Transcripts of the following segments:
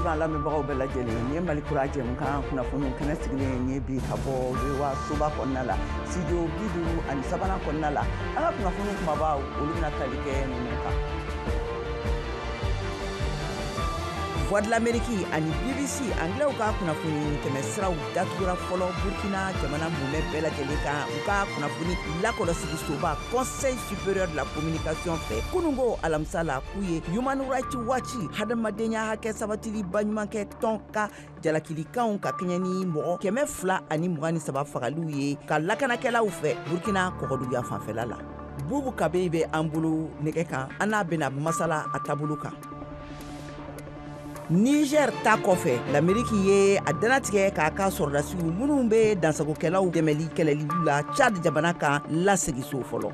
B'an lamɛnbagaw bɛɛ lajɛlen. Nin ye Mali Kura jɛmukan kunnafoniw kɛnɛ sigilen ye bi ka bɔ VOA soba kɔnɔna la, studio 53nan kɔnɔna la. An ka kunnafoniw kumabaw, olu bɛna tali kɛ ninnu kan: Voix de l'Amérique ani BBC anglais ka kunnafoni tɛmɛsiraw datugura fɔlɔ Burkina jamana mumɛ bɛɛ lajɛlen kan, u ka kunnafoni lakɔlɔsili soba Conseil supérieur de la communication fɛ kunungo alamisa la, k'u ye Human Rights Watch, hadamadenya hakɛ sabatili baɲumankɛ tɔn ka jalakilikanw ka kɛɲɛ ni mɔgɔ 223 fagaliw ye ka lakanakɛlaw fɛ Burkina kɔgɔduguya fanfɛla la. Bubu Kabe bɛ an bolo nɛgɛ kan, an n'a bɛna masala a taabolo kan. Niger ta kɔfɛ, Lameriki ye a danatigɛ k'a ka sɔrɔdasiw minnu bɛ dansagokɛlaw dɛmɛli kɛlɛli la Chad jamana kan lasegi so fɔlɔ.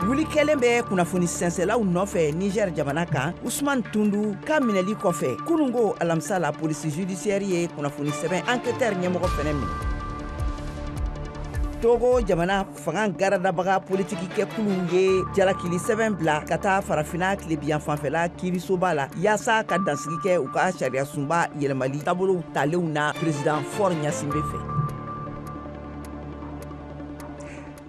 Wuli kɛlen bɛ kunnafoni sɛnsɛlaw nɔfɛ Niger jamana kan, Usman Tundu ka minɛli kɔfɛ kunungo alamisa la, police judiciaire ye kunnafoni sɛbɛn enquêteur ɲɛmɔgɔ fɛnɛ minɛ. Togo jamana fanga garadabaga politikikɛkuluw ye jalakili sɛbɛn bila ka taa Farafina tilebiyan fanfɛla kiirisoba la, yaasa ka dansigi kɛ u ka sariya sunba yɛlɛmali taabolow talenw na président Faure Gnassingbé fɛ.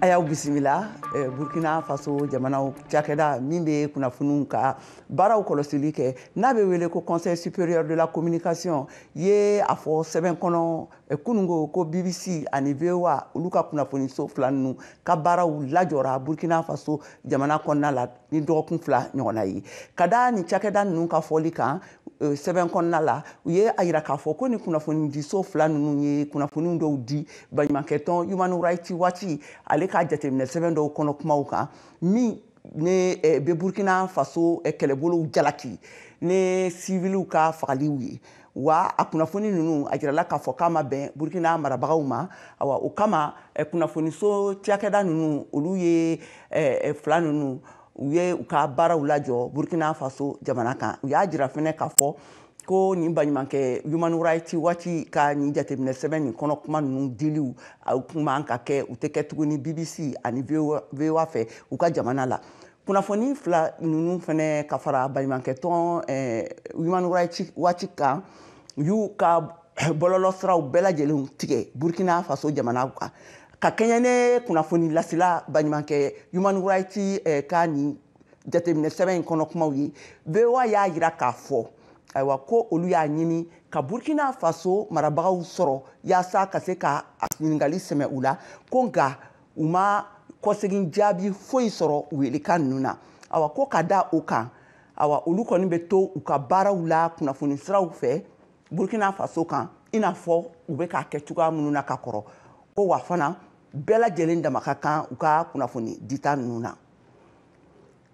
A y'aw bisimila. Burkina Faso jamanaw cakɛda min bɛ kunnafoniw ka baaraw kɔlɔsili kɛ, n'a bɛ wele ko Conseil supérieur de la communication, ye a fɔ sɛbɛn kɔnɔ kunungo ko BBC ani VOA, olu ka kunnafoniso fila ninnu ka baaraw lajɔra Burkina Faso jamana kɔnɔna la ni dɔgɔkun 2 ɲɔgɔnna ye. Ka da nin cakɛda ninnu ka fɔli kan sɛbɛn kɔnɔna la, u ye a yira k'a fɔ ko ni kunnafonidiso fila ninnu ye kunnafoniw dɔw di baɲumankɛtɔn Human Rights Watch ale ka jateminɛ sɛbɛn dɔw kɔnɔ kumaw kan min ne bɛ Burkina Faso kɛlɛbolow jalaki ne siviliw ka fagaliw ye. Wa a kunnafoni ninnu, a jirala k'a fɔ k'a ma bɛn Burkina marabagaw ma. Awa, o kama, kunnafoniso cakɛda ninnu, olu ye fila ninnu, u ye u ka baaraw lajɔ Burkina Faso jamana kan. U y'a jira fɛnɛ k'a fɔ ko nin baɲumankɛ Human Rights Watch ka nin jateminɛ sɛbɛn nin kɔnɔ kuma ninnu diliw a kun man ka kɛ, u tɛ kɛ tuguni BBC ani VOA fɛ u ka jamana la. Kunnafoni fila ninnu fɛnɛ ka fara baɲumankɛ tɔn Human Rights Watch kan, u y'u ka bɔlɔlɔ siraw bɛɛ lajɛlen tigɛ Burkina Faso jamana kan ka kɛɲɛ ne kunnafoni lasila baɲumankɛ Human Rights ka nin jateminɛ sɛbɛn in kɔnɔ kumaw ye. VOA y'a yira k'a fɔ, ayiwa, ko olu y'a ɲini ka Burkina Faso marabagaw sɔrɔ yaasa ka se ka a ɲininkali sɛmɛ u la, ko nka u ma kɔsegin jaabi foyi sɔrɔ welekan ninnu na. Awa, ko ka da o kan, awa, olu kɔni bɛ to u ka baaraw la kunnafoni siraw fɛ Burkina Faso kan, i n'a fɔ u bɛ k'a kɛ cogoya minnu na ka kɔrɔ. Ko wa fana, bɛɛ lajɛlen dama ka kan u ka kunnafoni dita ninnu na.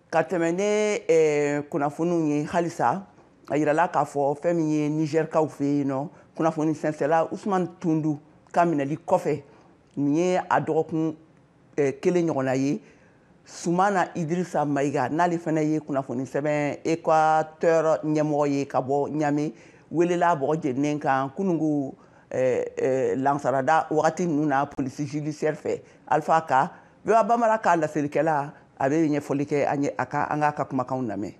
Ka tɛmɛ ne kunnafoniw ye halisa, a yirala k'a fɔ fɛn min ye Nizɛrikaw fɛ yen nɔ, kunnafoni sɛnsɛla Usman Tundu ka minɛli kɔfɛ, nin ye a dɔgɔkun 1 ɲɔgɔnna ye, Sumana Idrissa Maïga, n'ale fana ye kunnafoni sɛbɛn Équateur ɲɛmɔgɔ ye ka bɔ Ɲame, welela bɔgɔ jeninen kan kunungu lansarada wagati ninnu na police judiciaire fɛ. Alpha Ka, VOA Bambara ka laselikɛla, a bɛ ɲɛfɔli kɛ an ye a kan, an k'a ka kumakanw lamɛn.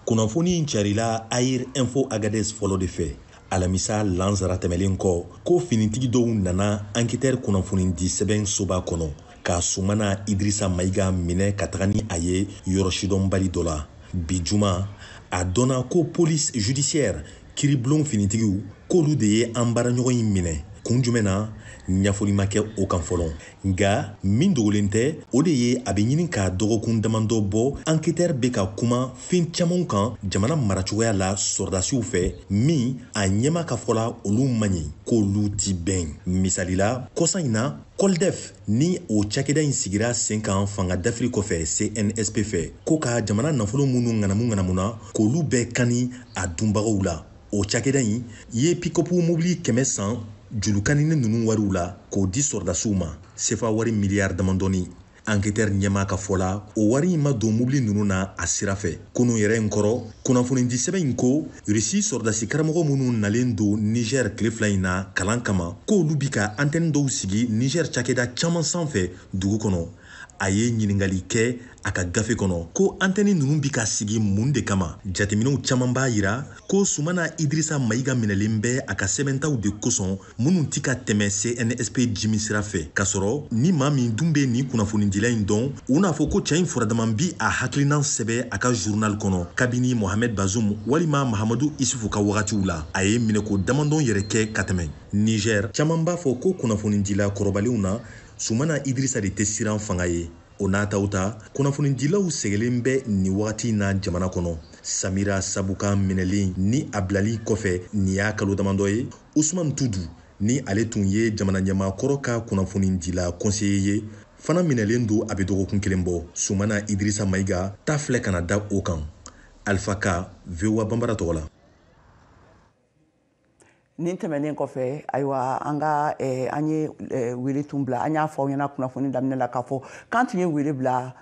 Kunnafoni in carila Air Info Agadez fɔlɔ de fɛ alamisa lansara tɛmɛlen kɔ, ko finitigi dɔw nana enquêteur kunnafoni di sɛbɛn soba kɔnɔ ka Sumana Idrissa Maïga minɛ ka taga ni a ye yɔrɔ sidɔnbali dɔ la. Bi juma, a dɔnna ko police judiciaire, kiribulon finitigiw, k'olu de ye an baaraɲɔgɔn in minɛ. Kun jumɛn na, ɲɛfɔli ma kɛ o kan fɔlɔ. Nka min dogolen tɛ, o de ye a bɛ ɲini ka dɔgɔkun damadɔ bɔ, enquêteur bɛ ka kuma fɛn camanw kan jamana maracogoya la sɔrɔdasiw fɛ, min a ɲɛma ka fɔ la, olu man ɲi, k'olu ti bɛn. Misali la, kɔsa in na, Coldef ni o cakɛda in sigira sen kan fanga dafiri kɔfɛ CNSP fɛ, ko ka jamana nafolo minnu ŋanamu ŋanamuna, k'olu bɛɛ kani a dunbagaw la. O cakɛda in ye pick-up mobili 100 san julukanini ninnu wariw la k'o di sɔrɔdasiw ma, sefa wari miliyari damadɔni. Enquêteur ɲɛmaa ka fɔ la, o wari in ma don mobili ninnu na a sira fɛ. Kunun yɛrɛ in kɔrɔ, kunnafonidi sɛbɛn in ko Rusi sɔrɔdasi karamɔgɔ minnu nalen don Niger tile 2 in na kalan kama, k'olu bi ka antenne dɔw sigi Niger cakɛda caman sanfɛ dugu kɔnɔ. A ye ɲininkali kɛ a ka gafe kɔnɔ ko antɛni ninnu bi ka sigi mun de kama. Jateminɛw caman b'a yira ko Sumana Idirisa Mayiga minɛlen bɛ a ka sɛbɛntaw de kosɔn minnu ti ka tɛmɛ CNSP jimi sira fɛ, k'a sɔrɔ ni maa min dun bɛ nin kunnafonidila in dɔn, u n'a fɔ ko cɛ in furadama bi a hakilinan sɛbɛ a ka journal kɔnɔ kabini Mohamed Bazoum walima Mahamadu Isufu ka wagatiw la. A ye minɛko damadɔn yɛrɛ kɛ ka tɛmɛ. Niger, caman b'a fɔ ko kunnafonidila kɔrɔbalenw na Sumana Idirisa de tɛ siran fanga ye. O n'a taw ta, kunnafonidilaw sɛgɛlen bɛ nin wagati na jamana kɔnɔ. Samira Sabuka minɛlen ni a bilali kɔfɛ nin y'a kalo damadɔ ye, Usman Tudu ni ale tun ye jamana ɲɛmaakɔrɔ ka kunnafonidila conseiller ye fana minɛlen don a bɛ dɔgɔkun kelen bɔ. Sumana Idirisa Mayiga ta filɛ ka na da o kan. Alpha Ka, VOA Bambara tɔgɔ la. Nin tɛmɛnen kɔfɛ, ayiwa, an ka an ye wele tun bila, an y'a fɔ aw ɲɛna kunnafoni daminɛ la k'a fɔ k'an tun ye wele bila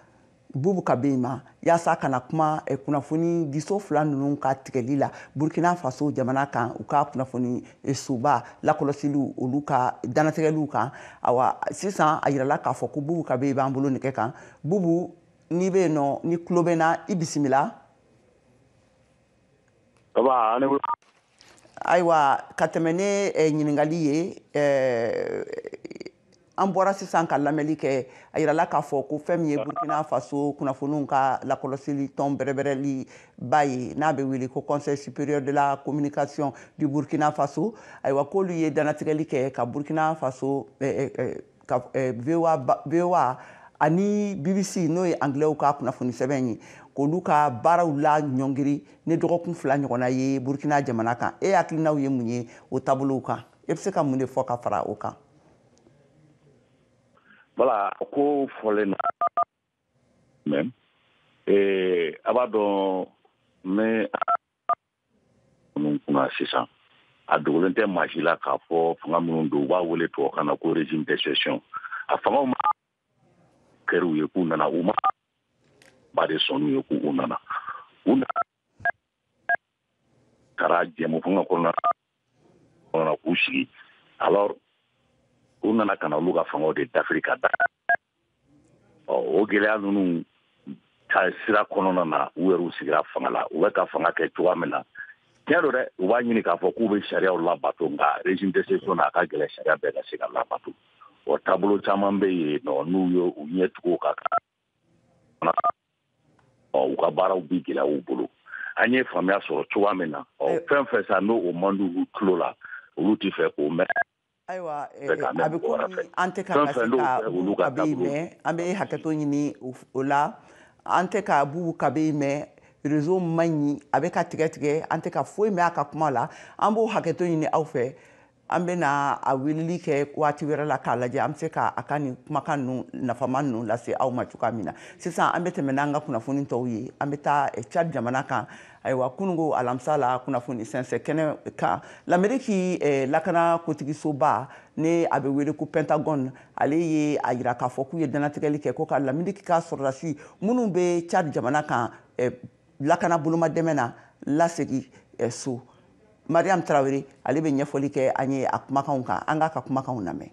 Bubu Kabe ma yaasa ka na kuma kunnafoni diso fila ninnu ka tigɛli la Burkina Faso jamana kan, u ka kunnafoni soba lakɔlɔsiliw, olu ka dannatigɛliw kan. Awa, sisan a yirala k'a fɔ ko Bubu Kabe b'an bolo nɛgɛ kan. Bubu, n'i bɛ yen nɔ, ni tulo bɛ n na, i bisimila. Ayiwa, ka tɛmɛ ne ɲininkali ye, an bɔra sisan ka lamɛnli kɛ, a yirala k'a fɔ ko fɛn min ye Burkina Faso kunnafoniw ka lakɔlɔsili tɔn bɛrɛbɛrɛli ba ye, n'a bɛ wele ko Conseil supérieur de la communication du Burkina Faso, ayiwa, k'olu ye dannatigɛli kɛ ka Burkina Faso ka VOA ani BBC, n'o ye anglais ka kunnafoni sɛbɛn ye, k'olu ka baaraw la ɲɔngiri ni dɔgɔkun 2 ɲɔgɔnna ye Burkina jamana kan. E hakilinaw ye mun ye o taabolow kan? E bɛ se ka mun de fɔ ka fara o kan? Voilà, ko fɔlen na même a b'a dɔn n bɛ minnu kunna sisan, a dogolen tɛ maa si la k'a fɔ fanga minnu don, u b'a wele tubabukan na ko régime d'exception. A fangaw ma kɛr'u ye k'u nana, u ma ba de sɔnn'u ye k'u nana, u taara jɛmu fanga kɔnɔna na k'u sigi. Alors u nana ka na olu ka fangaw de dafiri ka da. Ɔ, o gɛlɛya ninnu ta sira kɔnɔna na, u yɛrɛw sigira fanga la, u bɛ ka fanga kɛ cogoya min na, tiɲɛ don dɛ, u b'a ɲini k'a fɔ k'u bɛ sariyaw labato, nka régime d'exception na, a ka gɛlɛn sariya bɛɛ ka se ka labato. O taabolo caman bɛ yen nɔ, n'u ye u ɲɛ tugu o kan, ɔ, u ka baaraw bi gɛlɛya u bolo. An ye faamuya sɔrɔ cogoya min na, ɔ, fɛn fɛn sa n'o o man di u tulo la, olu tɛ fɛ k'o mɛn. Ayiwa, a bɛ komi an tɛ ka se ka Bubu Kabe mɛn, an bɛ hakɛto ɲini o la, an tɛ ka Bubu Kabe mɛn, réseau man ɲi, a bɛ ka tigɛ tigɛ, an tɛ ka foyi mɛn a ka kuma la. An b'o hakɛto ɲini aw fɛ. An bɛna a weleli kɛ waati wɛrɛ la k'a lajɛ an bɛ se ka a ka nin kumakan ninnu nafama ninnu lase aw ma cogoya min na. Sisan an bɛ tɛmɛ n'an ka kunnafoni tɔw ye. An bɛ taa Tchad jamana kan. Ayiwa, kununko alamisa la, kunnafoni sɛnsɛn kɛnɛ kan, Lameriki lakana kotigisoba, ni a bɛ wele ko Pentagone, ale ye a yira k'a fɔ k'u ye dannatigɛli kɛ ko ka Lameriki ka sɔrɔdasi minnu bɛ Tchad jamana kan lakana bolomadɛmɛ na lasegin so. Mariam Traoré, ale bɛ ɲɛfɔli kɛ an ye a kumakanw kan. An k'a ka kumakanw lamɛn.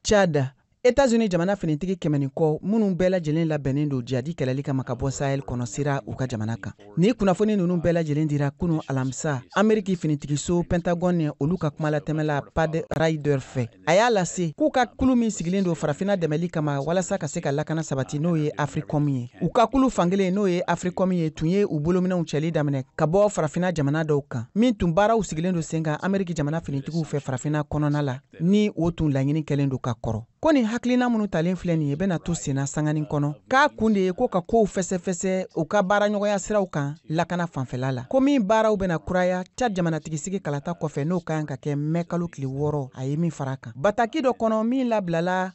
Tchad, États-Unis jamana finitigi 100 ni kɔ minnu bɛɛ lajɛlen labɛnnen don jadi kɛlɛli kama ka bɔ Sahel kɔnɔ sera u ka jamana kan. Ni kunnafoni ninnu bɛɛ lajɛlen dira kunu alamisa Ameriki finitigiso Pentagone olu ka kumalatɛmɛla Pat Ryder fɛ. A y'a lase k'u ka kulu min sigilen don farafinna dɛmɛli kama walasa ka se ka lakana sabati, n'o ye Africom ye. U ka kulu fankelen, n'o ye Africom ye, tun ye u bolominɛw cɛli daminɛ ka bɔ farafinna jamana dɔw kan, min tun baaraw sigilen don sen kan Ameriki jamana finitigiw fɛ farafinna kɔnɔna la, ni o tun laɲini kɛlen don ka kɔrɔ. Ko nin hakilina minnu talen filɛ nin ye bɛna to senna sanganin kɔnɔ, k'a kun de ye ko ka kow fɛsɛfɛsɛ u ka baaraɲɔgɔnya siraw kan lakana fanfɛla la, ko min baaraw bɛna kuraya Tchad jamanatigisigi kalata kɔfɛ, n'o ka kan ka kɛ mɛ kalo tile 6. A ye min fara kan bataki dɔ kɔnɔ min labilala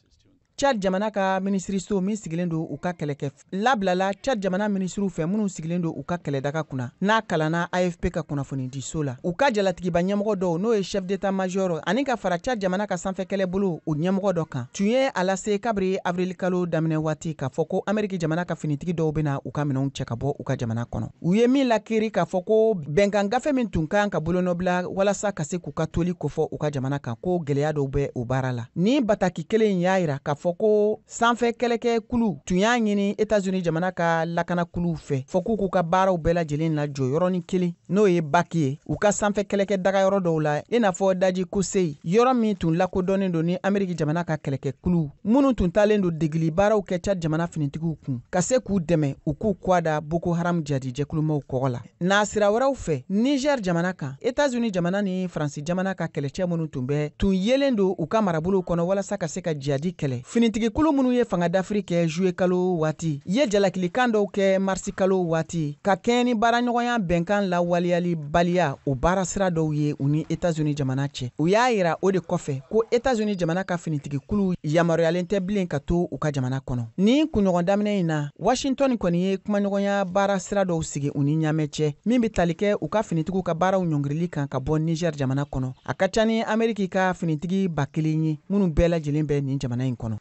Tchad jamana ka minisiriso min sigilen don u ka kɛlɛkɛ labilala Tchad jamana minisiriw fɛ minnu sigilen don u ka kɛlɛdaga kunna, n'a kalanna AFP ka kunnafonidiso la. U ka jalatigiba ɲɛmɔgɔ dɔw, n'o ye chef d'état major ani ka fara Tchad jamana ka sanfɛ kɛlɛbolo o ɲɛmɔgɔ dɔ kan, tun ye a lase kabiri avril kalo daminɛ waati k'a fɔ ko Ameriki jamana ka finitigi dɔw bɛna u ka minɛnw cɛ ka bɔ u ka jamana kɔnɔ. U ye min lakiri k'a fɔ ko bɛnkan gafe min tun kan ka bolonɔbila walasa ka se k'u ka toli kofɔ u ka jamana kan, ko gɛlɛya dɔw bɛ o baara la. Ni bataki kelen in y'a yira k'a fɔ ko sanfɛ kɛlɛkɛ kulu tun y'a ɲini États-Unis jamana ka lakana kuluw fɛ fɔ k'u k'u ka baaraw bɛɛ lajɛlen lajɔ yɔrɔnin kelen, n'o ye baki ye, u ka sanfɛ kɛlɛkɛ dagayɔrɔ dɔw la, i n'a fɔ daji Kosei, yɔrɔ min tun lakodɔnnen don ni Ameriki jamana ka kɛlɛkɛ kulu minnu tun taalen don degeli baaraw kɛ Tchad jamana finitigiw kun ka se k'u dɛmɛ u k'u kɔ da Boko Haram jadi jɛkulumaw kɔgɔ la. N'a sira wɛrɛw fɛ, Niger jamana kan, États-Unis jamana ni Faransi jamana ka kɛlɛcɛ minnu tun bɛ tun yelen don u ka marabolow kɔnɔ walasa ka se ka jadi kɛlɛ, finitigikulu minnu ye fanga dafiri kɛ juillet kalo waati ye jalakilikan dɔw kɛ marisi kalo waati ka kɛɲɛ ni baaraɲɔgɔnya bɛnkan lawaleyali baliya o baara sira dɔw ye u ni États-Unis jamana cɛ. U y'a yira o de kɔfɛ ko États-Unis jamana ka finitigikulu yamaruyalen tɛ bilen ka to u ka jamana kɔnɔ. Nin kunɲɔgɔn daminɛ in na, Washington kɔni ye kumaɲɔgɔnya baara sira dɔw sigi u ni Ɲamɛ cɛ min bɛ tali kɛ u ka finitigiw ka baaraw ɲɔngirili kan ka bɔ Niger jamana kɔnɔ. A ka ca ni Ameriki ka finitigi 1000 ye minnu bɛɛ lajɛlen bɛ nin jamana in kɔnɔ.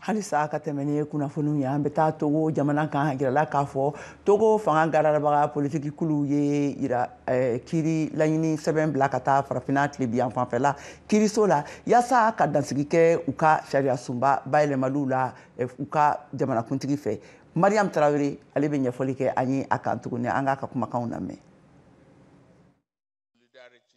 Halisa ka tɛmɛ ni kunnafoniw ye, an bɛ taa Togo jamana kan. Jirala k'a fɔ Togo fanga gararabaga politiki kulu ye yira kiiri laɲini sɛbɛn bila ka taa farafinna tilebiyan fanfɛla kiiriso la yaasa ka dansigi kɛ u ka sariya sunba bayɛlɛmaliw la u ka jamanakuntigi fɛ. Mariam Traoré ale bɛ ɲɛfɔli kɛ an ye a kan tuguni, an k'a ka kumakanw lamɛn.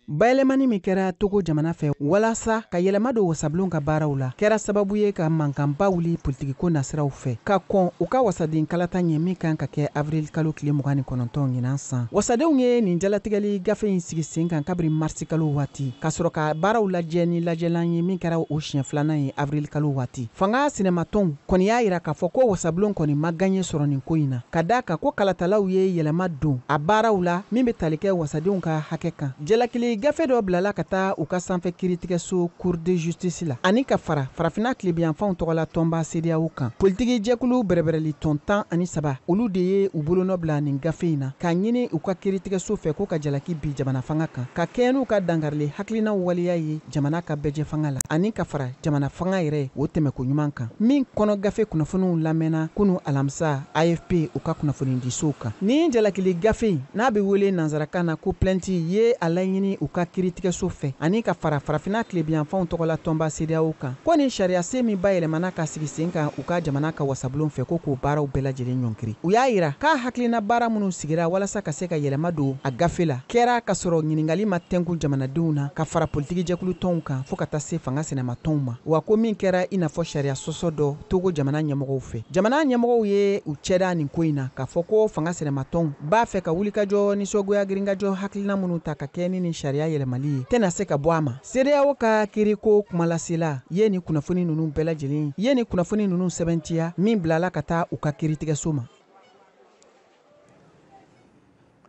Bayɛlɛmani min kɛra Togo jamana fɛ walasa ka yɛlɛma don wasabulon ka baaraw la kɛra sababu ye ka mankanba wuli politikiko nasiraw fɛ ka kɔn u ka wasaden kalata ɲɛ min kan ka kɛ avril kalo tile 29 ɲinan san. Wasadenw ye nin jalatigɛli gafe in sigi sen kan kabiri marisi kalo waati ka sɔrɔ ka baaraw lajɛ ni lajɛlan ye min kɛra o siɲɛ filanan ye avril kalo waati. Fanga sinɛmatɔnw kɔni y'a yira k'a fɔ ko wasabulon kɔni ma gaɲɛ sɔrɔ nin ko in na, ka d'a kan ko kalatalaw ye yɛlɛma don a baaraw la min bɛ tali kɛ wasadenw ka hakɛ kan. Jalakili gafe dɔ bilala ka taa u ka sanfɛ kiiritigɛso Cour de justice la ani ka fara farafinna tilebiyanfanw tɔgɔla tɔnba CEDEAO kan. Politiki jɛkulu bɛrɛbɛrɛli tɔn 13, olu de ye u bolonɔ bila nin gafe in na k'a ɲini u ka kiiritigɛso fɛ ko ka jalaki bi jamana fanga kan ka kɛɲɛ n'u ka dankarili hakilinaw waleya ye jamana ka bɛɛjɛ fanga la ani ka fara jamana fanga yɛrɛ o tɛmɛko ɲuman kan, min kɔnɔ gafe kunnafoniw lamɛnna kunu alamisa AFP u ka kunnafonidisow kan. Nin jalakili gafe in n'a bɛ wele nansarakan na ko plainte ye a laɲini u ka kiiritigɛso fɛ ani ka fara farafinna tilebiyanfanw tɔgɔla tɔnba CEDEAO kan ko nin sariyasen min bayɛlɛmana ka sigi sen kan u ka jamana ka wasabulon fɛ ko k'o baaraw bɛɛ lajɛlen ɲɔngiri. U y'a yira k'a hakilina baara minnu sigira walasa ka se ka yɛlɛma don a gafe la kɛra ka sɔrɔ ɲininkali ma tɛnkun jamanadenw na ka fara politikijɛkulu tɔnw kan fo ka taa se fanga sɛnɛmatɔnw ma, wa ko min kɛra i n'a fɔ sariya sɔsɔ dɔ Togo jamana ɲɛmɔgɔw fɛ. Jamana ɲɛmɔgɔw ye u cɛda nin ko in na k'a fɔ ko fanga sɛnɛmatɔnw b'a fɛ ka wulikajɔ nisɔngoya girinkajɔ hakilina minnu ta ka kɛ ni sariya yɛlɛmali ye tɛna se ka bɔ a ma. CEDEAO ka kiiriko kumalasela ye nin kunnafoni ninnu bɛɛ lajɛlen ye nin kunnafoni ninnu sɛbɛntiya min bilala ka taa u ka kiiritigɛso ma.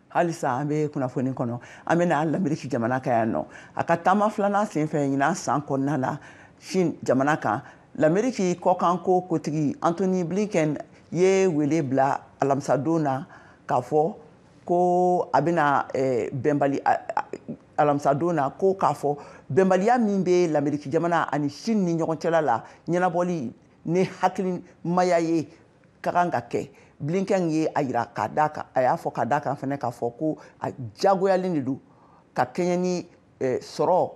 Halisa an bɛ kunnafoni kɔnɔ, an bɛna Lameriki jamana kan yan nɔ. A ka taama filanan senfɛ ɲinan san kɔnɔna la Chine jamana kan, Lameriki kɔkanko kotigi Anthony Blinken ye wele bila alamisadon na k'a fɔ ko a bɛna bɛnbali alamisadon na ko k'a fɔ bɛnbaliya min bɛ Lameriki jamana ani Chine ni ɲɔgɔn cɛla la ɲɛnabɔli ni hakilimaya ye ka kan ka kɛ. Blinken ye a yira k'a d'a kan, a y'a fɔ k'a d'a kan fɛnɛ k'a fɔ ko a jagoyalen de don ka kɛɲɛ ni sɔrɔ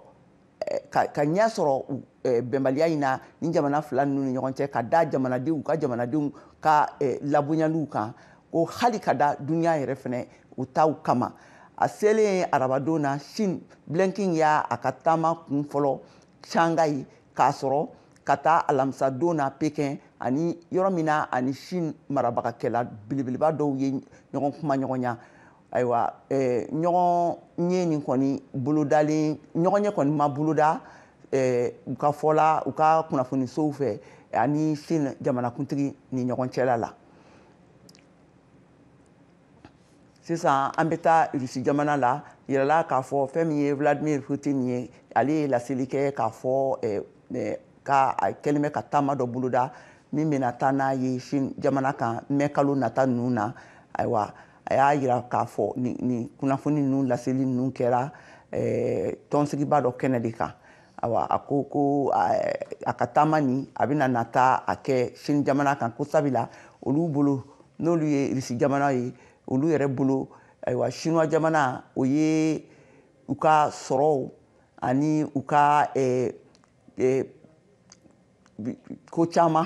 ka ɲɛ sɔrɔ bɛnbaliya in na ni jamana fila ninnu ni ɲɔgɔn cɛ, ka da jamanadenw ka jamanadenw ka labonyaliw kan, ko hali ka da dunuya yɛrɛ fɛnɛ u taw kama. A selen arabadon na Chine, Blinken y'a a ka taama kun fɔlɔ Shanghai k'a sɔrɔ ka taa alamisadon na Pekin, ani yɔrɔ min na ani Chine marabagakɛla belebeleba dɔw ye ɲɔgɔn kuma ɲɔgɔnya. Ayiwa, ɲɔgɔn ɲɛ nin kɔni bolodalen, ɲɔgɔn ɲɛ kɔni ma boloda u ka fɔla u ka kunnafonisow fɛ ani Chine jamanakuntigi ni ɲɔgɔn cɛla la. Sisan an bɛ taa Rusi jamana la, yirala k'a fɔ fɛn min ye Vladimir Putin ye, ale ye laseli kɛ k'a fɔ ka a kɛlen bɛ ka taama dɔ boloda min bɛna taa n'a ye Chine jamana kan mɛ kalo nata ninnu na. Ayiwa, a y'a yira k'a fɔ nin kunnafoni ninnu laseli ninnu kɛra tɔnsigiba dɔ kɛnɛ de kan. Ayiwa, a ko ko a ka taama nin a bɛna nata a kɛ Chine jamana kan, ko sabula olu bolo n'olu ye Irisi jamana ye, olu yɛrɛ bolo ayiwa Chinois jamana o ye u ka sɔrɔw ani u ka ko caman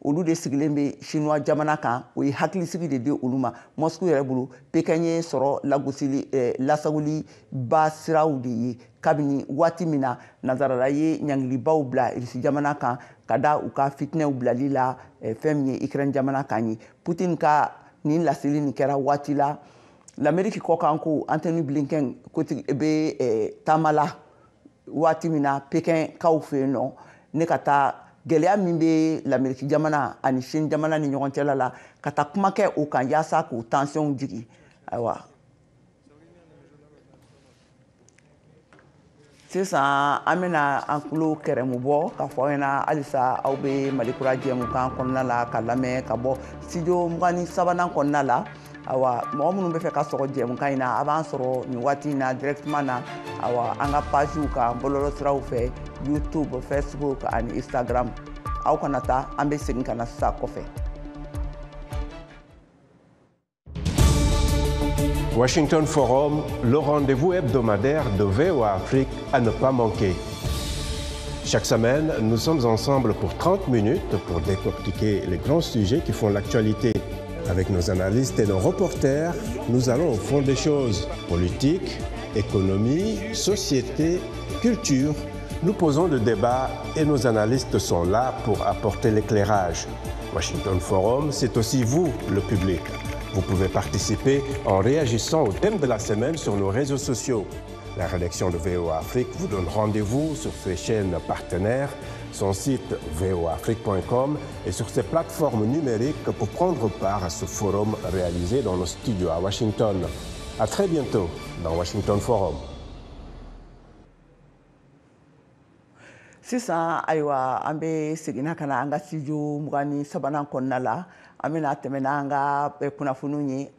olu de sigilen bɛ Chinois jamana kan, o ye hakilisigi de di olu ma. Moscou yɛrɛ bolo Pékin ye sɔrɔ lagosili lasagoli ba siraw de ye kabini waati min na nanzarala ye ɲangilibaw bila Irisi jamana kan ka da u ka fitinɛw bilali la fɛn min ye Ukraine jamana kan ye. Putin ka nin laseli nin kɛra waati la l'Amérique kɔkan ko Anthony Blinken kotigi bɛ taama la waati min na Pékin kaw fɛ yen nɔ, ne ka taa gɛlɛya min bɛ l'Amérique jamana ani Chine jamana ni ɲɔgɔn cɛla la ka taa kuma kɛ o kan yaasa k'o tension jigin. Ayiwa, sisan an bɛna an tulo kɛrɛmu bɔ k'a fɔ aw ɲɛna halisa aw bɛ Mali Kura jɛmukan kɔnɔna la ka lamɛn ka bɔ studio 23nan kɔnɔna la. Ayiwa, mɔgɔ minnu bɛ fɛ ka sɔgɔ jɛmukan in na, a b'an sɔrɔ nin waati in na directement na ayiwa an ka pagew kan bɔlɔlɔsiraw fɛ, YouTube, Facebook ani Instagram. Aw kana taa, an bɛ segin ka na sisan kɔfɛ. Washington Forum, le rendez-vous hebdomadaire de VOA Afrique à ne pas manquer. Chaque semaine, nous sommes ensemble pour 30 minutes pour décortiquer les grands sujets qui font l'actualité. Avec nos analystes et nos reporters, nous allons au fond des choses. Politique, économie, société, culture. Nous posons le débat et nos analystes sont là pour apporter l'éclairage. Washington Forum, c'est aussi vous, le public. Vous pouvez participer en réagissant au thème de la semaine sur nos réseaux sociaux. La rédaction de VOA Afrique vous donne rendez-vous sur ses chaînes partenaires, son site voaafrique.com et sur ses plateformes numériques pour prendre part à ce forum réalisé dans nos studios à Washington. À très bientôt dans Washington Forum. Sisan ayiwa, an bɛ seginna ka na an ka studio 23nan kɔnɔna la. An bɛna tɛmɛ n'an ka kunnafoniw ye.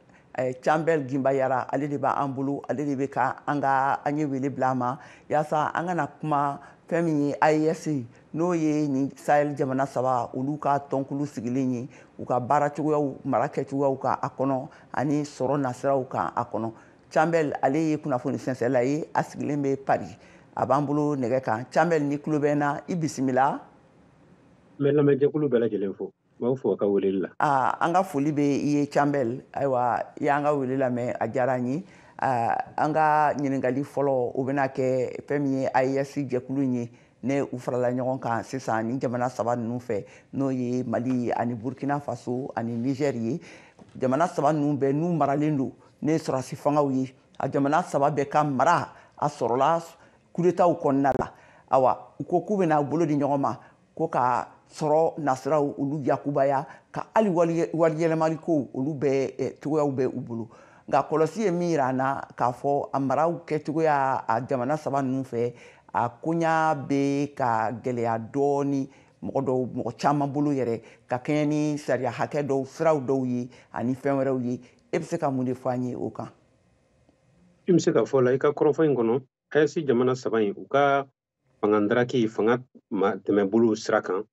Cambel Gimbayara, ale de b'an bolo, ale de bɛ ka an ka an ye wele bila a ma yaasa an kana kuma fɛn min ye AES, n'o ye nin Sahel jamana saba olu ka tɔnkulu sigilen ye, u ka baara cogoyaw, mara kɛcogoyaw kan a kɔnɔ ani sɔrɔ nasiraw kan a kɔnɔ. Cambel ale ye kunnafoni sɛnsɛnla ye, a sigilen bɛ Paris, a b'an bolo nɛgɛ kan. Cambel, ni tulo bɛ n na, i bisimila. N bɛ lamɛnjɛkulu bɛɛ lajɛlen fo. N b'aw fo ka weleli la. An ka foli bɛ i ye Cambel. Ayiwa, i y'an ka wele lamɛn, a diyara an ye. An ka ɲininkali fɔlɔ o bɛna kɛ fɛn min ye AES jɛkulu in ye, ne u farala ɲɔgɔn kan sisan ni jamana saba ninnu fɛ, n'o ye Mali ani Burkina Faso ani Niger ye. Jamana saba ninnu bɛɛ n'u maralen don ne ye sɔrɔdasi fangaw ye. A jamana saba bɛɛ ka mara a sɔrɔla coup d'étatw kɔnɔna la. Awa, u ko k'u bɛna bolo di ɲɔgɔn ma ko ka sɔrɔ nasiraw olu yakubaya, ka hali wari yɛlɛmali kow olu bɛɛ cogoyaw bɛ u bolo. Nka kɔlɔsi ye min yira an na k'a fɔ a maraw kɛcogoya a jamana saba ninnu fɛ, a koɲa bɛ ka gɛlɛya dɔɔni mɔgɔ dɔw, mɔgɔ caman bolo yɛrɛ, ka kɛɲɛ ni sariya hakɛ dɔw, siraw dɔw ye ani fɛn wɛrɛw ye. E bɛ se ka mun de fɔ an ye o kan? I bɛ se ka fɔ la i ka kɔrɔfɔ in kɔnɔ, AES jamana saba in u ka fanga ndaraki fanga tɛmɛbolo sira kan,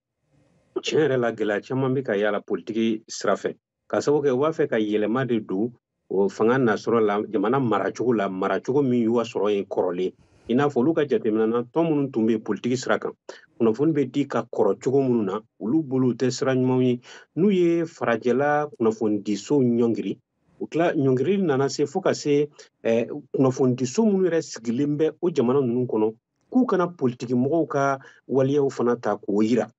tiɲɛ yɛrɛ la gɛlɛya caman bɛ ka y'a la politiki sira fɛ, ka sababu kɛ u b'a fɛ ka yɛlɛma de don o fanga nasɔrɔ la jamana maracogo la, maracogo min y'u ka sɔrɔ ye kɔrɔlen. I n'a fɔ olu ka jateminɛ na, tɔn minnu tun bɛ politiki sira kan, kunnafoni bɛ di ka kɔrɔ cogo minnu na, olu bolo tɛ sira ɲumanw ye. N'u ye farajɛla kunnafonidisow ɲɔngiri, o tila ɲɔngirili nana se fo ka se kunnafonidiso minnu yɛrɛ sigilen bɛ o jamana ninnu kɔnɔ, k'u kana politiki mɔgɔw ka waleyaw fana ta k'o yira.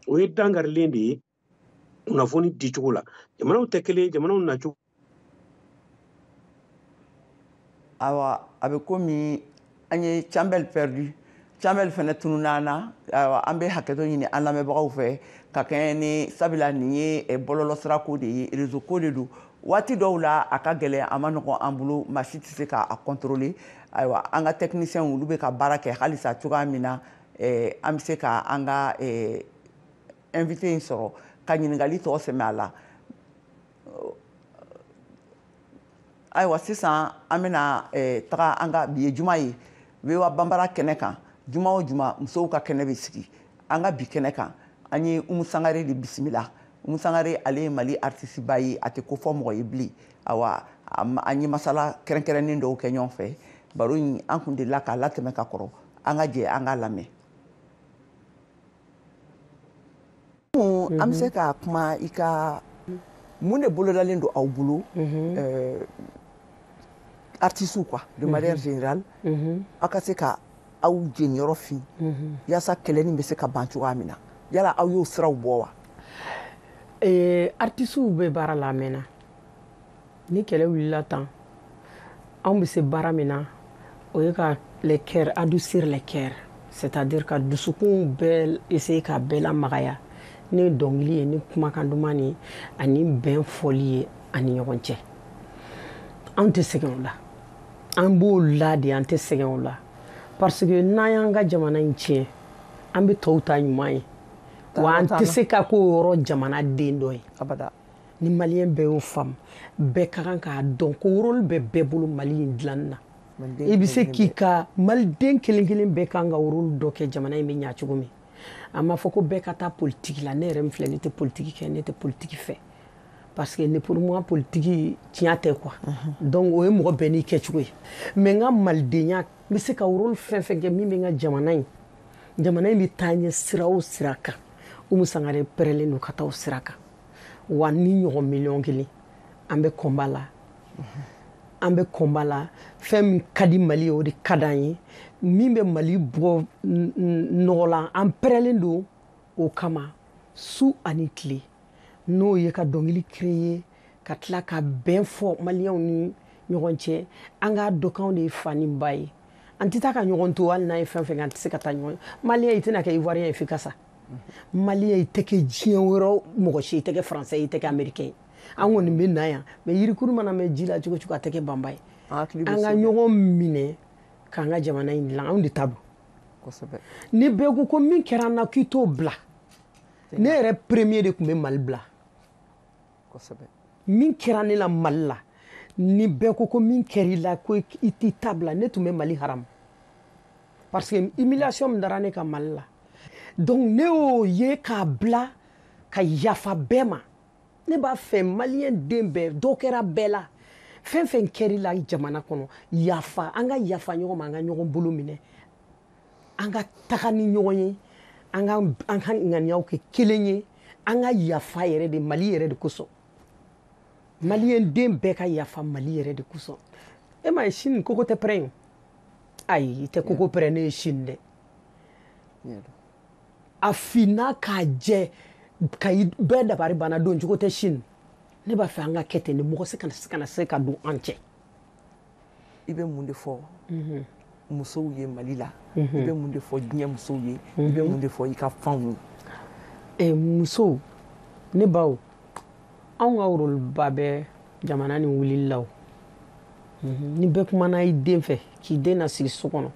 O ye dankarilen de ye kunnafoni dicogo la. Jamanaw tɛ kelen, jamanaw nacogo. Ayiwa, a bɛ komi an ye Cambel perdu. Cambel fɛnɛ tununna an na. Ayiwa, an bɛ hakɛto ɲini an lamɛnbagaw fɛ ka kɛɲɛ ni sabula nin ye bɔlɔlɔsira ko de ye, réseau ko de don. Waati dɔw la a ka gɛlɛn, a ma nɔgɔn an bolo, maa si tɛ se k'a contrôler. Ayiwa, an ka techniciens olu bɛ ka baara kɛ halisa cogoya min na, An bɛ se ka an ka invité in sɔrɔ ka ɲininkali tɔ sɛmɛ a la. Ayiwa, sisan an bɛna taga an ka bi ye juma ye, VOA Banbara kɛnɛ kan. Juma o juma, musow ka kɛnɛ bɛ sigi. An ka bi kɛnɛ kan, an ye Umu Sangare de bisimila. Umu Sangare, ale ye Mali artiste ba ye, a tɛ ko fɔ mɔgɔ ye bilen. Awa, an ye masala kɛrɛnkɛrɛnnen dɔw kɛ ɲɔgɔn fɛ. Baro in, an kun delila k'a latɛmɛ ka kɔrɔ. An ka jɛ an k'a lamɛn. An bɛ se ka kuma i ka mun de bolodalen don aw bolo, artistes quoi, de manière générale, aw ka se ka aw jeniyɔrɔ fin yaasa kɛlɛ nin bɛ se ka ban cogoya min na? Yala aw y'o siraw bɔ wa? Artistes bɛ baara la a mɛnna. Ni kɛlɛ wulila tan, anw bɛ se baara min na, o ye ka les cœurs adoucir, les cœurs, c'est-à-dire ka dusukun bɛɛ essayer ka bɛɛ lamagaya ni dɔnkili ye, ni kumakan duman ni ani bɛn fɔli ye ani ɲɔgɔn cɛ. Anw tɛ sɛgɛn o la, an b'o la de, an tɛ sɛgɛn o la, parce que n'an y'an ka jamana in tiɲɛ, an bɛ tɔw ta ɲuman ye wa an tɛ se ka k'o yɔrɔ jamana den dɔ ye abada. Ni Malien bɛɛ y'o faamu, bɛɛ ka kan k'a dɔn ko rôle bɛ bɛɛ bolo Mali in dilanni na. I bɛ se k'i ka Maliden kelen kelen bɛɛ kan ka rôle dɔ kɛ jamana in bɛ ɲa cogo min. A ma fɔ ko bɛɛ ka taa politique la. Ne yɛrɛ min filɛ, ne tɛ politique kɛ, ne tɛ politique fɛ, parce que ne, pour moi, politique tiɲɛ tɛ quoi. Donc o ye mɔgɔ bɛɛ n'i kɛcogo ye. Mais n ka malidenya, n bɛ se ka rôle fɛn fɛn kɛ min bɛ n ka jamana in bɛ taa ɲɛ sira o sira kan, Umu Sangare pɛrɛlen don ka taa o sira kan. Wa ni ɲɔgɔn 1 million, an bɛ combat la, an bɛ combat la. Fɛn min ka di Mali ye, o de ka d'an ye. Min bɛ Mali bɔ nɔgɔ la, an pɛrɛlen don o kama su ani tile. N'o ye ka dɔnkili créer, ka tila ka bɛn fɔ Maliyɛnw ni ɲɔgɔn cɛ. An k'a dɔn k'anw de ye fa ni ba ye. An tɛ taa ka ɲɔgɔn to. Hali n'an ye fɛn fɛn kɛ, an tɛ se ka taa ɲɔgɔn. Maliyɛn, i tɛna kɛ Ivoirien ye f'i ka sa. Maliyɛn, i tɛ kɛ diɲɛ wɛrɛ mɔgɔ si, i tɛ kɛ Français ye, i tɛ kɛ Américain ye. An kɔni bɛ na yan, mais yirikuru mana mɛn ji la cogo cogo, a tɛ kɛ banba ye. An ka ɲɔgɔn minɛ k'an ka jamana in dilan, anw de ta don. Ni bɛɛ ko ko min kɛra an na k'i t'o bila, ne yɛrɛ premier de tun bɛ Mali bila. Min kɛra ne la Mali la, ni bɛɛ ko ko min kɛra i la ko i t'i ta bila, ne tun bɛ Mali haramu, parce que humiliation min dara ne kan Mali la. Donc ne y'o ye k'a bila ka yafa bɛɛ ma. Ne b'a fɛ Malien den bɛɛ, dɔ kɛra bɛɛ la, fɛn fɛn kɛr'i la jamana kɔnɔ, yafa. An ka yafa ɲɔgɔn ma, an ka ɲɔgɔn bolo minɛ, an ka taga ni ɲɔgɔn ye, an ka ŋaniyaw kɛ kelen ye. An ka yafa yɛrɛ de Mali yɛrɛ de kosɔn. Malien den bɛɛ ka yafa Mali yɛrɛ de kosɔn. E ma ye, sini koko tɛ pɛrɛn ye. Ayi, i tɛ koko pɛrɛn ne ye sini dɛ. A finna k'a jɛ ka bɛɛ dabari banna, don cogo tɛ sini. Ne b'a fɛ an ka kɛ ten de, mɔgɔ se kana se ka don an cɛ. I bɛ mun de fɔ musow ye Mali la? I bɛ mun de fɔ diɲɛ musow ye? I bɛ mun de fɔ i ka fanw ye? Musow, ne baw, anw ka rôle ba bɛ jamana ni wulili la. O ni bɛɛ kumana i den fɛ k'i den nasigi so kɔnɔ,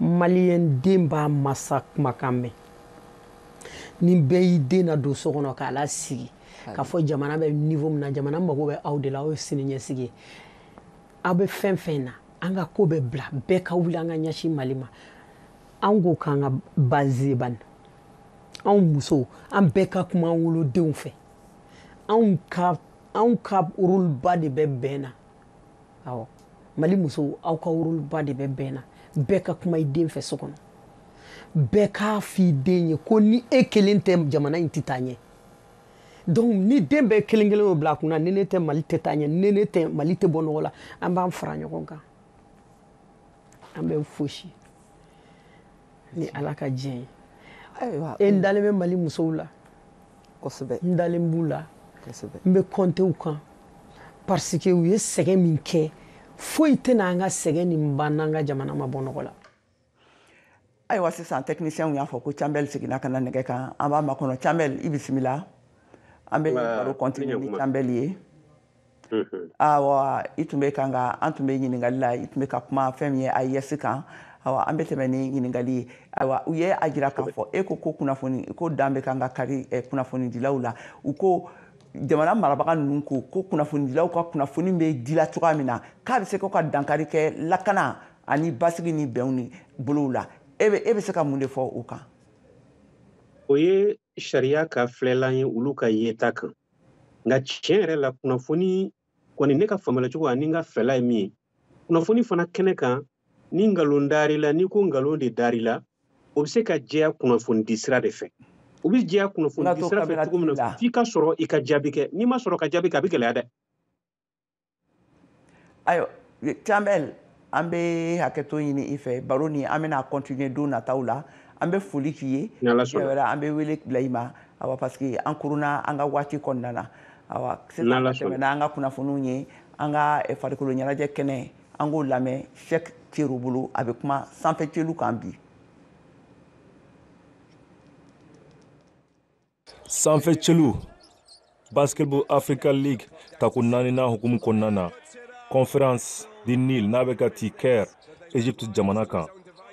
Malien den b'a masa kumakan mɛn. Ni bɛɛ y'i den na don so kɔnɔ k'a lasigi k'a fɔ jamana bɛ niveau min na, jamana mago bɛ aw de la, aw ye sini ɲɛsigi ye, aw bɛ fɛn fɛn na, an ka ko bɛ bila, bɛɛ ka wuli, an ka ɲɛsin Mali ma. An ko k'an ka base bani. Anw musow, an bɛɛ ka kuma an wolodenw fɛ. Anw ka rôle ba de bɛ bɛn na. Awɔ, Mali musow, aw ka rôle ba de bɛ bɛn na. Bɛɛ ka kuma i den fɛ so kɔnɔ. Bɛɛ k'a f'i den ye ko ni e kelen tɛ, jamana in tɛ taa ɲɛ. Donc ni den bɛɛ kelen kelen y'o bila a kunna, ni ne tɛ, Mali tɛ taa ɲɛ, ni ne tɛ, Mali tɛ bɔ nɔgɔ la, an b'an fara ɲɔgɔn kan, an bɛ fosi ni Ala ka diɲɛ ye. E, n dalen bɛ Mali musow la. N dalen b'u la. N bɛ compter u kan, parce que u ye sɛgɛn min kɛ, foyi tɛna an ka sɛgɛn nin ban n'an ka jamana ma bɔ nɔgɔ la. Ayiwa, sisan technicien y'a fɔ ko Canbɛl seginna ka na nɛgɛ kan. An b'a makɔnɔ. Canbɛl, i bisimila. An bɛ baro continuer ni Canbɛl ye. Awɔ, i tun bɛ kan ka, an tun bɛ ɲininkali la, i tun bɛ ka kuma fɛn min ye AES kan. Awa, an bɛ tɛmɛ ni ɲininkali ye. Ayiwa, u ye a jira k'a fɔ e ko kunnafoni ko dan bɛ kan ka kari kunnafonidilaw la. U ko jamana marabaga ninnu ko kunnafonidilaw ka kunnafoni bɛ dila cogoya min na, k'a bɛ se ko ka dankari kɛ lakana ani basigi ni bɛnw ni bolow la. E bɛ se ka mun de fɔ o kan? O ye sariya ka filɛlan ye olu ka yeta kan. Nka tiɲɛ yɛrɛ la, kunnafoni kɔni ne ka faamuyali cogo ani n ka fɛla ye min ye, kunnafoni fana kɛnɛ kan, ni nkalon dar'i la, n'i ko nkalon de dar'i la, o bɛ se ka jɛya kunnafoni di sira de fɛ. O bɛ jɛya kunnafoni di sira fɛ cogo min na, f'i ka sɔrɔ i ka jaabi kɛ. N'i ma sɔrɔ ka jaabi kɛ, a bɛ gɛlɛya dɛ. Ayiwa, Tiambel, an bɛ hakɛto ɲini i fɛ. Baro ni an bɛna continuer don nataw la. An bɛ foli k'i ye. An bɛ wele bila i ma. Awa, parce que an kurunna an ka waati kɔnɔna na. Awa, sisan tɛmɛna an ka kunnafoniw ye, an ka farikolo ɲɛnajɛ kɛnɛ, an k'o lamɛn Cheikh Cero bolo, a bɛ kuma sanfɛ celu kan bi. Sanfɛ celu Basketball Africa League tako 4nan hukumu kɔnɔna na, Conférence du Nil n'a bɛ ka ti Caire, Egypte jamana kan,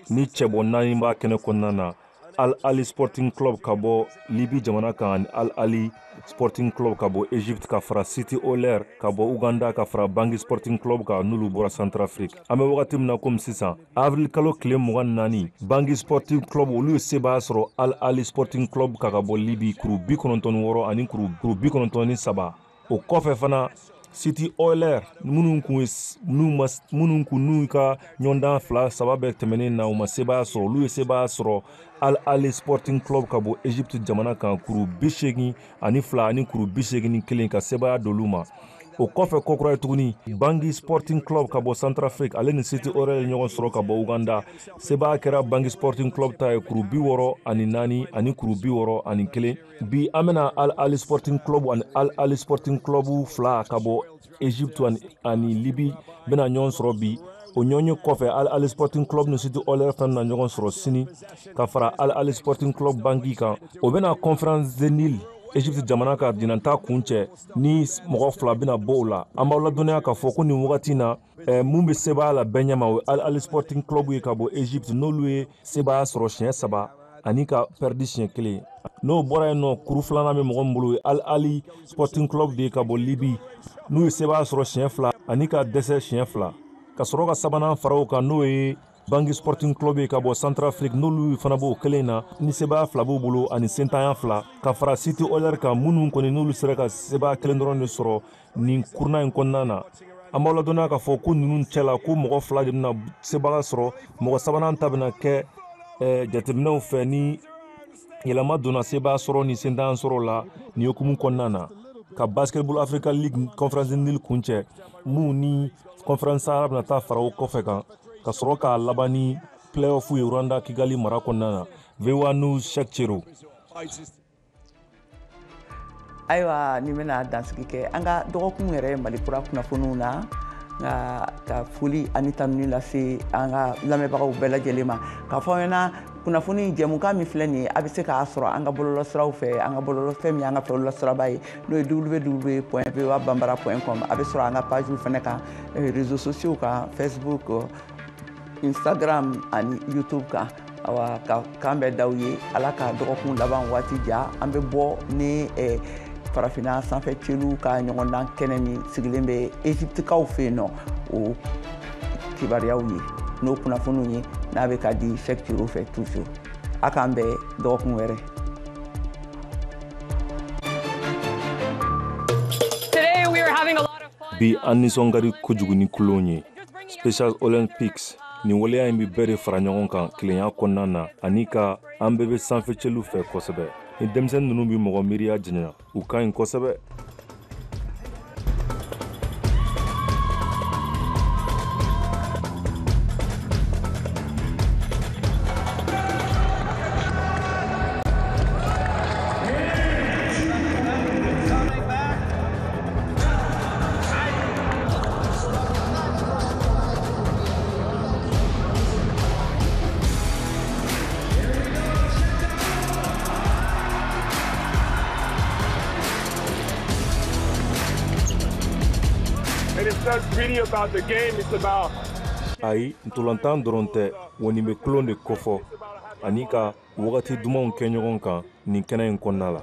ni cɛbɔ 4 b'a kɛnɛ kɔnɔna na. Al Ahly Sporting Club ka bɔ Libye jamana kan ani Al Ahly Sporting Club ka bɔ Egypte, ka fara City Oilers ka bɔ Uganda, ka fara Bangui Sporting Club kan n'olu bɔra Centrafrique. An bɛ wagati min na komi sisan, avril kalo tile 24, Bangui Sporting Club olu ye sebaaya sɔrɔ Al Ahly Sporting Club kan ka bɔ Libye kuru 96 ani kuru 93. O kɔfɛ fana, City Oilers minnu kun n'u ka ɲɔgɔndan 2-3 bɛɛ tɛmɛnen na, u ma sebaaya sɔrɔ, olu ye sebaaya sɔrɔ Al Ahly Sporting Club ka bɔ Egypte jamana kan kuru 82 ani kuru 81 ka sebaaya d'olu ma. O kɔfɛ kɔkura ye tuguni, Bangui Sporting Club ka bɔ Centrafrique ale ni City Oilers ye ɲɔgɔn sɔrɔ ka bɔ Uganda. Sebaaya kɛra Bangui Sporting Club ta ye kuru 64 ani kuru 61. Bi an bɛna Al Ahly Sporting Club ani Al Ahly Sporting Club 2 ka bɔ Egypte ani Libye bɛna ɲɔgɔn sɔrɔ bi. O ɲɔgɔnye kɔfɛ, Al Ahly Sporting Club ni City Oilers fana bɛna ɲɔgɔn sɔrɔ sini ka fara Al Ahly Sporting Club Bangui kan. O bɛna Conférence du Nil Egypte jamana ka ɲinanta kun cɛ, ni mɔgɔ 2 bɛna bɔ o la. An b'aw ladɔnniya k'a fɔ ko nin wagati na, mun bɛ sebaaya la bɛɛ ɲɛma, o ye Al Ahly Sporting Club ye ka bɔ Egypte, n'olu ye sebaaya sɔrɔ siɲɛ 3 ani ka pɛridi siɲɛ 1. N'o bɔra yen nɔ, kuru 2nan bɛ mɔgɔ min bolo, o ye Al Ahly Sporting Club de ye ka bɔ Libye, n'u ye sebaaya sɔrɔ siɲɛ 2 ani ka dɛsɛ siɲɛ 2. Ka sɔrɔ ka 3nan fara o kan, n'o ye Bangui Sporting Club ye ka bɔ Centrafrique, n'olu fana b'o kelen na, ni sebaaya 2 b'u bolo ani sentanya 2, ka fara City Oilers kan, minnu kɔni n'olu sera ka sebaaya 1 dɔrɔn de sɔrɔ nin kuruna in kɔnɔna na. An b'aw ladɔnniya k'a fɔ ko ninnu cɛla, ko mɔgɔ 2 de bɛna sebaaya sɔrɔ, mɔgɔ 3nan ta bɛna kɛ jateminɛw fɛ ni yɛlɛma donna sebaaya sɔrɔ ni sentanya sɔrɔ la nin hukumu kɔnɔna na. Ka Basketball Africa League Conférence Nil kuncɛ, mun ni Conférence Sahara bɛna taa fara o kɔfɛ kan, ka sɔrɔ k'a laban ni playoff ye Rwanda Kigali mara kɔnɔna na. VOA News, Cheikh Cero. Ayiwa, ni bɛna dansigi kɛ an ka dɔgɔkun yɛrɛ Mali kura kunnafoniw na, nka ka foli ani tanuni lase an ka lamɛnbagaw bɛɛ lajɛlen ma, k'a fɔ aw ɲɛna kunnafoni jɛmukan min filɛ nin ye, a bɛ se k'a sɔrɔ an ka bɔlɔlɔsiraw fɛ, an ka bɔlɔlɔ fɛn min y'an ka bɔlɔlɔsiraba ye, n'o ye www.voabambara.com. A bɛ sɔrɔ an ka pagew fɛnɛ kan, réseaux sociaux kan, Facebook, Instagram ani YouTube kan. Awa, ka kan bɛɛ d'aw ye. Ala ka dɔgɔkun laban waati ja. An bɛ bɔ ni farafinna sanfɛ celu ka ɲɔgɔndan kɛnɛ min sigilen bɛ Egyptekaw fɛ yen nɔ, o kibaruyaw ye, n'o kunnafoniw ye, n'a bɛ ka di Cheikh Cero fɛ toujours. A k'an bɛn dɔgɔkun wɛrɛ. Bi an nisɔn ka di kojugu ni kulon ye. Special Olympics nin waleya in bɛ bɛɛ de fara ɲɔgɔn kan kelenya kɔnɔna na, ani ka an bɛɛ bɛ sanfɛ celu fɛ kosɛbɛ. Ni denmisɛnnin ninnu bɛ mɔgɔ miiriya janya, u ka ɲi kosɛbɛ. It's not really about the game, it's about Ayi, ntolantan dɔrɔn tɛ wa, nin bɛ tulon de kofɔ ani ka wagati dumanw kɛ ɲɔgɔn kan nin kɛnɛ in kɔnɔna la.